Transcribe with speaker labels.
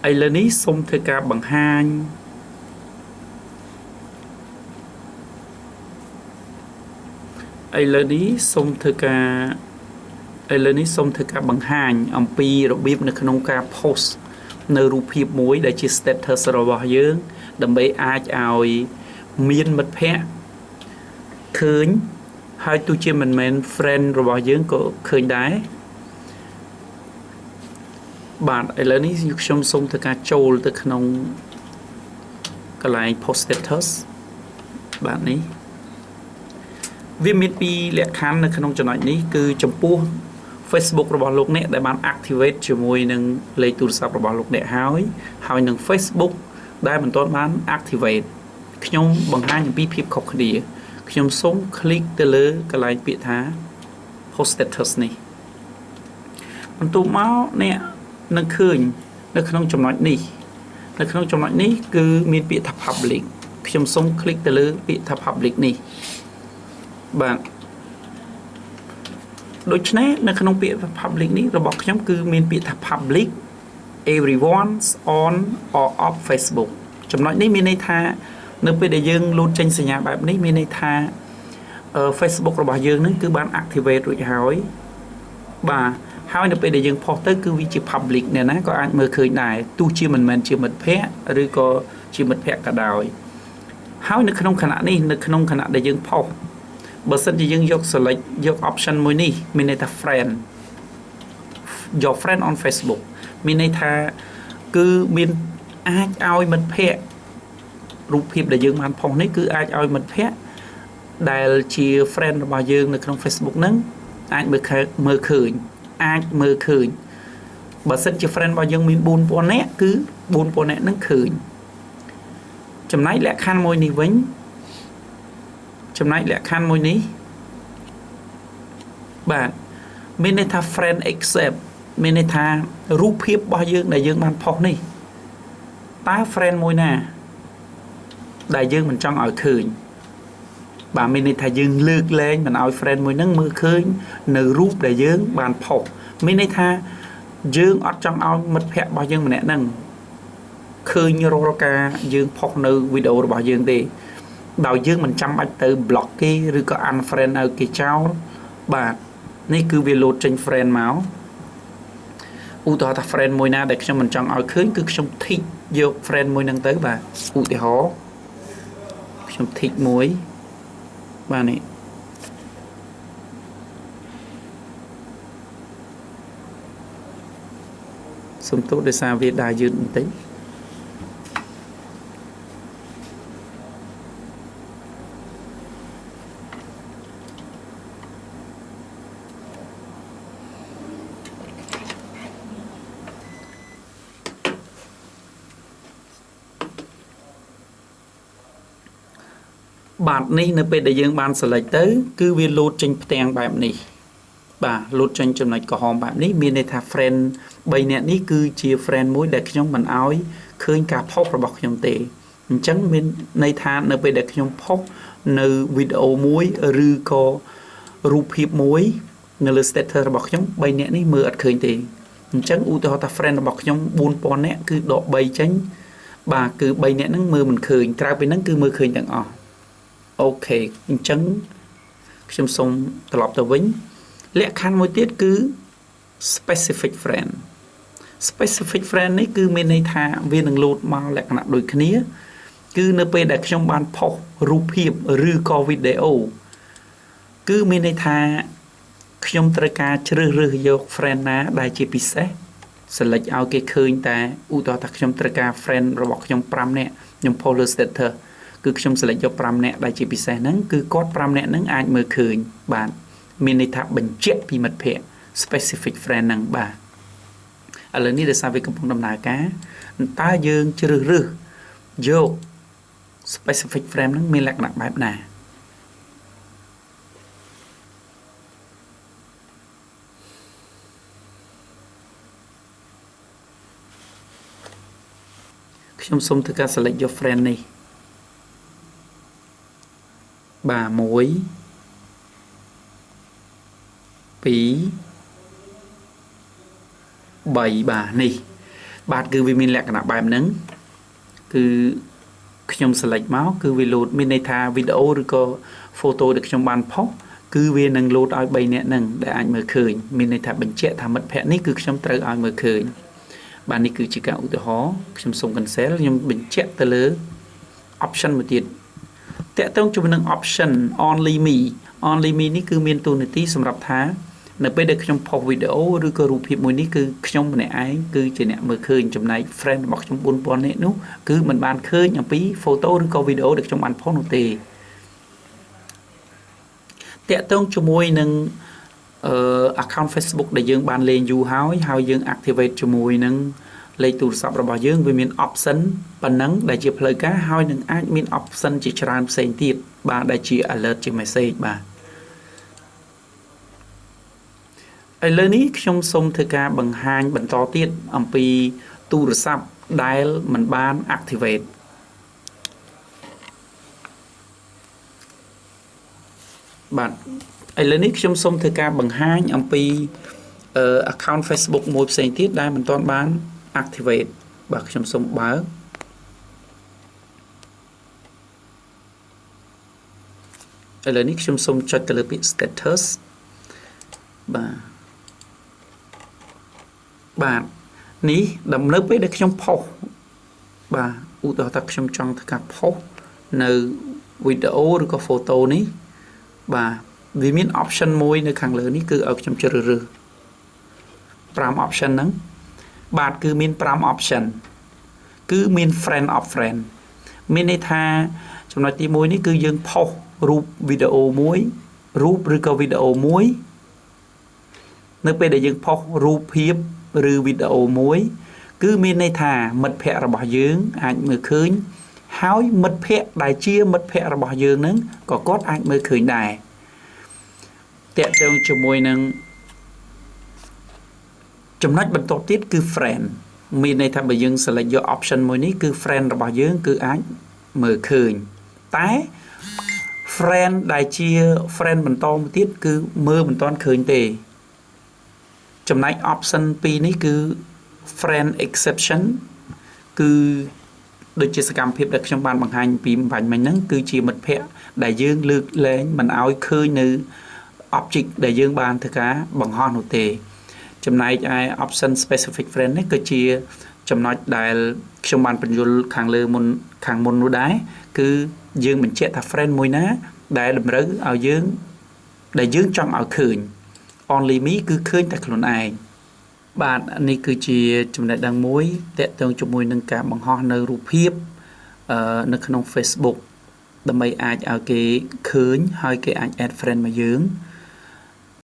Speaker 1: ឥឡូវនេះសូមធ្វើការបង្ហាញឥឡូវនេះសូមធ្វើការឥឡូវនេះសូមធ្វើការបង្ហាញអំពីរបៀបនៅក្នុងការ post នៅរូបភាពមួយដែលជា status របស់យើង ដើម្បីអាចឲ្យមានមិត្តភ័ក្តិឃើញហើយទោះជាមិនមែន friend របស់យើងក៏ឃើញដែរបាទឥឡូវនេះខ្ញុំសូមធ្វើការចូលទៅក្នុងកន្លែង post status បាទនេះវាមានពីរលក្ខខណ្ឌនៅក្នុងចំណុចនេះគឺចំពោះ Facebook របស់លោកអ្នកដែលបាន activate ជាមួយនឹងលេខទូរស័ព្ទរបស់លោកអ្នកហើយហើយនឹង Facebook ដែលមិនទាន់បាន activate ខ្ញុំបង្ហាញអំពីភាពខុសគ្នាខ្ញុំសូម click ទៅលើកន្លែងពាក្យថា post status នេះបន្ទាប់មកអ្នកនឹងឃើញនៅក្នុងចំណុចនេះនៅក្នុងចំណុចនេះគឺមានពាក្យថា public ខ្ញុំសូម click ទៅលើពាក្យថា public នេះបាទដូច្នេះនៅក្នុងពាក្យ public នេះរបស់ខ្ញុំគឺមានពាក្យថា public everyone's on or off Facebook ចំណុចនេះមានន័យថានៅពេលដែលយើងលោតចេញសញ្ញាបែបនេះមានន័យថា Facebook របស់យើងនឹងគឺបាន activate រួចហើយបាទហើយនៅពេលដែលយើងផុសទៅគឺវាជា public អ្នកណាក៏អាចមើលឃើញដែរទោះជាមិនមែនជាមិត្តភ័ក្តិឬក៏ជាមិត្តភ័ក្តិក៏ដោយហើយនៅក្នុងខណៈនេះនៅក្នុងខណៈដែលយើងផុសបើសិនជាយើងយក select យក option មួយនេះមានន័យថា friend your friend on Facebook មានន័យថាគឺមានអាចឲ្យមិត្តភ័ក្តិរូបភាពដែលយើងបានផុសនេះគឺអាចឲ្យមិត្តភ័ក្តិដែលជា friend របស់យើងនៅក្នុង Facebook ហ្នឹងអាចមើលមើលឃើញអាចមើលឃើញបើសិនជា friend របស់យើងមាន4000នាក់គឺ4000នាក់ហ្នឹងឃើញចំណែកលក្ខខណ្ឌមួយនេះវិញចំណែកលក្ខខណ្ឌមួយនេះបាទមានន័យថា friend except មានន័យថារូបភាពរបស់យើងដែលយើងបានផុសនេះតើ friend មួយណាដែលយើងមិនចង់ឲ្យឃើញបាទមានន័យថាយើងលើកលែងមិនឲ្យ friend មួយហ្នឹងមើលឃើញនៅរូបដែលយើងបានផុសមានន័យថាយើងអត់ចង់ឲ្យមិត្តភ័ក្តិរបស់យើងម្នាក់ហ្នឹងឃើញរាល់ការយើងផុសនៅវីដេអូរបស់យើងទេដោយយើងមិនចាំបាច់ទៅ block គេឬក៏ unfriend ឲ្យគេចោលបាទនេះគឺវាលោតចេញ friend មកឧទាហរណ៍ថា friend មួយណាដែលខ្ញុំមិនចង់ឲ្យឃើញគឺខ្ញុំ tick យក friend មួយហ្នឹងទៅបាទឧទាហរណ៍ខ្ញុំ tick មួយបាទនេះសុំទោសដោយសារវាដើរយឺតបន្តិចបាទនេះនៅពេលដែលយើងបាន select ទៅគឺវាលោតចេញផ្ទាំងបែបនេះបាទលោតចេញចំណុចក្រហមបែបនេះមានន័យថា friend 3នាក់នេះគឺជា friend មួយដែលខ្ញុំមិនអោយឃើញការផុសរបស់ខ្ញុំទេអញ្ចឹងមានន័យថានៅពេលដែលខ្ញុំផុសនៅវីដេអូមួយឬក៏រូបភាពមួយនៅលើ status របស់ខ្ញុំ3នាក់នេះមើលអត់ឃើញទេអញ្ចឹងឧទាហរណ៍ថា friend របស់ខ្ញុំ4000នាក់គឺដក3ចេញបាទគឺ3នាក់ហ្នឹងមើលមិនឃើញក្រៅពីហ្នឹងគឺមើលឃើញទាំងអស់OK អញ្ចឹងខ្ញុំសូមត្រឡប់ទៅវិញលក្ខខណ្ឌមួយទៀតគឺ specific friend specific friend នេះគឺមានន័យថាវានឹងលោតមកលក្ខណៈដូចគ្នា គឺនៅពេលដែលខ្ញុំបានផុសរូបភាពឬក៏វីដេអូគឺមានន័យថាខ្ញុំត្រូវការជ្រើសរើសយក friend ណាដែលជាពិសេស select ឲ្យគេឃើញតែឧទាហរណ៍ថាខ្ញុំត្រូវការ friend របស់ខ្ញុំ5នាក់ខ្ញុំផុសលើ status គឺខ្ញុំ select យក5នាក់ដែលជាពិសេសហ្នឹងគឺគាត់5នាក់ហ្នឹងអាចមើលឃើញបាទមានន័យថាបញ្ជាក់ពីមិត្តភ័ក្តិ specific friend ហ្នឹងបាទឥឡូវនេះដោយសារវាកំពុងដំណើរការតើយើងជ្រើសរើសយក specific friend ហ្នឹងមានលក្ខណៈបែបណាខ្ញុំសូមធ្វើការ select យក friend នេះបាទ1 2 3បាទនេះ បាទគឺវាមានលក្ខណៈបែបហ្នឹងគឺខ្ញុំ select មកគឺវា load មានន័យថាវីដេអូឬក៏ photo ដែលខ្ញុំបានផុសគឺវានឹង load ឲ្យ3នាក់ហ្នឹងដែលអាចមើលឃើញមានន័យថាបញ្ជាក់ថាមិត្តភ័ក្តិនេះគឺខ្ញុំត្រូវឲ្យមើលឃើញបាទនេះគឺជាការឧទាហរណ៍ខ្ញុំសូម cancel ខ្ញុំបញ្ជាក់ទៅលើ option មួយទៀតតាក់ទងជាមួយនឹង option only me only me នេះគឺមានតួនាទីសម្រាប់ថានៅពេលដែលខ្ញុំផុសវីដេអូឬក៏រូបភាពមួយនេះគឺខ្ញុំម្នាក់ឯងគឺជាអ្នកមើលឃើញចំណែក friend របស់ខ្ញុំ4000នាក់នោះគឺមិនបានឃើញអំពី photo ឬក៏វីដេអូដែលខ្ញុំបានផុសនោះទេតាក់ទងជាមួយនឹងអឺ account Facebook ដែលយើងបានលេងយូរហើយហើយយើង activate ជាមួយនឹងលេខទូរស័ព្ទរបស់យើងវាមាន option ប៉ុណ្ណឹងដែលជាផ្លូវការហើយនឹងអាចមាន option ជាច្រើនផ្សេងទៀតបាទដែលជា alert ជា message បាទឥឡូវនេះខ្ញុំសូមធ្វើការបង្ហាញបន្តទៀតអំពីទូរស័ព្ទដែលមិនបាន activate បាទឥឡូវនេះខ្ញុំសូមធ្វើការបង្ហាញអំពី account Facebook មួយផ្សេងទៀតដែលមិនទាន់បាន activate បាទខ្ញុំសូមបើកឥឡូវនេះខ្ញុំសូមចុចទៅលើពាក្យ status បាទបាទនេះដំនៅពេលដែលខ្ញុំផុសបាទឧទាហរណ៍ថាខ្ញុំចង់ធ្វើការផុសនៅវីដេអូឬក៏ photo នេះបាទវាមាន option មួយនៅខាងលើនេះគឺឲ្យខ្ញុំជ្រើសរើស5 option ហ្នឹងបាទគឺមាន5 option គឺមាន friend of friend មានន័យថាចំណុចទី1នេះគឺយើងផុសរូបវីដេអូមួយរូបឬក៏វីដេអូមួយនៅពេលដែលយើងផុសរូបភាពឬវីដេអូមួយ គឺមានន័យថាមិត្តភ័ក្តិរបស់យើងអាចមើលឃើញហើយមិត្តភ័ក្តិដែលជាមិត្តភ័ក្តិរបស់យើងនឹងក៏គាត់អាចមើលឃើញដែរតាក់ទងជាមួយនឹងចំណុចបន្ទាប់ទៀតគឺ friend មានន័យថាបើយើង select យក option មួយនេះគឺ friend របស់យើងគឺអាចមើលឃើញតែ friend ដែលជា friend បន្តមកទៀតគឺមើលមិនទាន់ឃើញទេចំណែក option 2នេះគឺ friend exception គឺដូចជាសកម្មភាពដែលខ្ញុំបានបង្ហាញពីបាញ់មិញហ្នឹងគឺជាមិត្តភ័ក្តិដែលយើងលើកលែងមិនឲ្យឃើញនៅ object ដែលយើងបានធ្វើការបង្ហោះនោះទេចំណែកឯ option specific friend នេះគឺជាចំណុចដែលខ្ញុំបានបញ្យល់ខាងលើមុនខាងមុននោះដែរគឺយើងបញ្ជាក់ថា friend មួយណាដែលតម្រូវឲ្យយើងដែលយើងចង់ឲ្យឃើញ only me គឺឃើញតែខ្លួនឯងបាទនេះគឺជាចំណេះដឹងមួយតាក់ទងជាមួយនឹងការបង្ហោះនៅរូបភាពនៅក្នុង Facebook ដើម្បីអាចឲ្យគេឃើញហើយគេអាច add friend មកយើង